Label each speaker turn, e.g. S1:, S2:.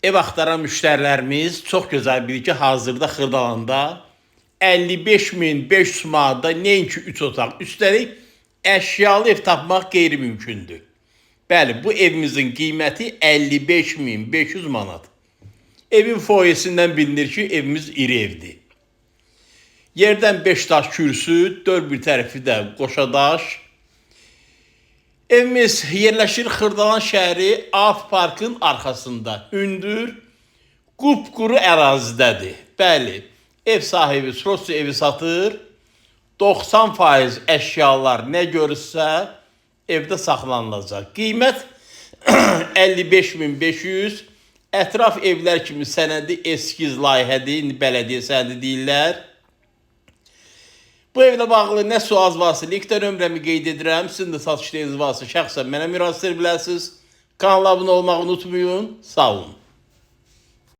S1: Ev axtaran müştərilərimiz çox gözəl bilir ki, hazırda Xırdalanda 55.500 manata nəinki 3 otaq, üstəlik əşyalı ev tapmaq qeyri-mümkündür. Bəli, bu evimizin qiyməti 55.500 manat. Evin foyesindən bilinir ki, evimiz iri evdir. Yerdən 5 daş kürsü, dörd bir tərəfi də qoşa daş. Evimiz yerləşir Xırdalan şəhəri Af Parkın arxasında. Hündür, qupquru ərazidədir. Bəli, ev sahibi srotsu evi satır. 90% əşyalar nə görürsə evdə saxlanılacaq. Qiymət 55.500. Ətraf evlər kimi sənədi eskiz layihədir, indi bələdiyyə sənədi deyirlər. Bu evlə bağlı nə sualınız varsa, linkdə nömrəmi qeyd edirəm. Sizin də satış yeriniz varsa şəxsən mənə müraciət edə bilərsiniz. Kanala abunə olmağı unutmayın. Sağ olun.